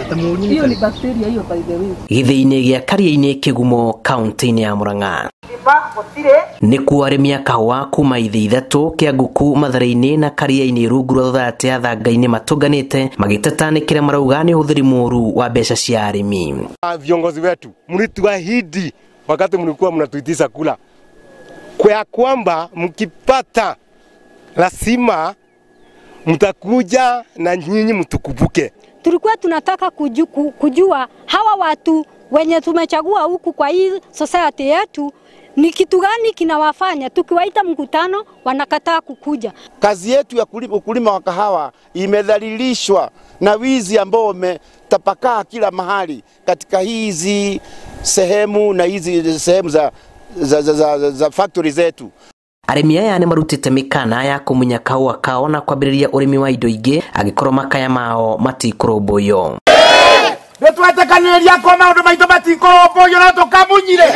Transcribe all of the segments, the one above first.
Hiyo ni bacteria hiyo, by the way. Gĩthĩi-inĩ gĩa Karia-inĩ Kĩgumo kaunti-inĩ ya Murang'a nĩkuo arĩmi a kahũa kuma ithĩ ithatũ Kĩanguku, Mathare-inĩ na Karia-inĩ rungu rwa thotharate ya Thanga-inĩ matũnganĩte magĩteta nĩ kĩrĩa marauga nĩ ũhũthĩri mũru wa mbeca cia arĩmi. Viongozi wetu mlituahidi wakati mlikuwa mnatuitisha kula kwa kwamba mkipata lazima mtakuja na nyinyi mtukumbuke. Tulikuwa tunataka kujua hawa watu wenye tumechagua huku kwa hii society yetu ni kitu gani kinawafanya tukiwaita mkutano wanakataa kukuja. Kazi yetu ya ukulima wa kahawa imedhalilishwa na wizi ambao umetapakaa kila mahali katika hizi sehemu na hizi sehemu za factory zetu. Arĩmi aya nĩ marutĩte mĩkana ya kũmunya kahũa kao na kwambĩrĩria ũrĩmi wa indo ingĩ angĩkorwo makaya mao matikũrũmbũiyo. Nĩtwetĩkanĩria kwa maũndũ maitũ matikũrũmbũiyo no tũkamunyire.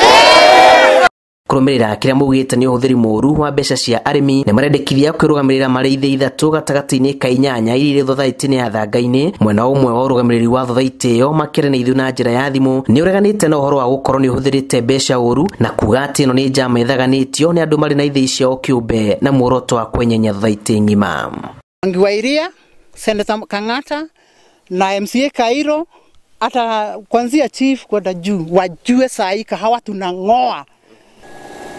Kũrũmĩrĩra kĩrĩa maugĩte nĩ ũhũthĩri mũru wa mbeca cia arĩmi nĩ marendekithia kwĩrũgamĩrĩra marĩ ithĩ ithatũ gatagatĩ-inĩ ka inyanya iria irĩ thothaitĩ-inĩ ya Thanga-inĩ. Mwena ũmwe wa ũrũgamĩrĩri wa thothaitĩ ĩyo makĩaria na ithuĩ na njĩra ya thimũ nĩ ũreganĩte na ũhoro wa gũkorwo nĩ ũhũthĩrĩte mbeca ũru na kuga atĩ ĩno nĩ njama ĩthaganĩtio nĩ andũ marĩ na ithĩ ciao kĩũmbe na muoroto wa kwenyenya thothaitĩ ng'ima. Mwangi wa Iria, Senator Kang'ata na MCA Kairo, hata kuanzia chief kwenda juu wajue saa hii kahawa tunang'oa.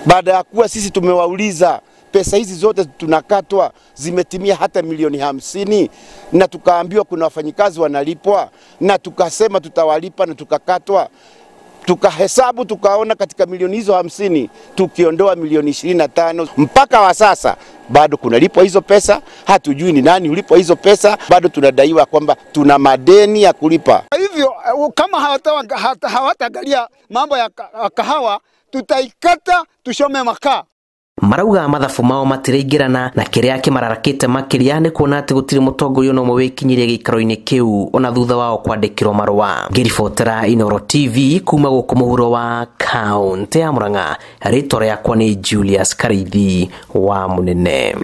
Baada ya kuwa sisi tumewauliza pesa hizi zote tunakatwa zimetimia hata milioni 50, na tukaambiwa kuna wafanyikazi wanalipwa, na tukasema tutawalipa na tukakatwa. Tukahesabu tukaona katika milioni hizo 50 tukiondoa milioni 25 mpaka wa sasa bado kunalipwa hizo pesa, hatujui ni nani ulipwa hizo pesa, bado tunadaiwa kwamba tuna madeni ya kulipa. Hivyo kama hawataangalia mambo ya kahawa tutaikata tushome makaa. Marauga mathabu mao matiraingĩrana na kĩrĩa kĩmararakĩte makĩria nĩ kuona atĩ gũtirĩ mũtongoria ona ũmwe wĩkinyirie gĩikaro-inĩ kĩu ona thutha wao kwandĩkĩrwo marũa. Ngĩribotera Inooro TV kuma gũkũ mũhuro wa kaũntĩ ya Murang'a, rĩtwa rĩakwa nĩ Julius Kariithi wa Mũnene.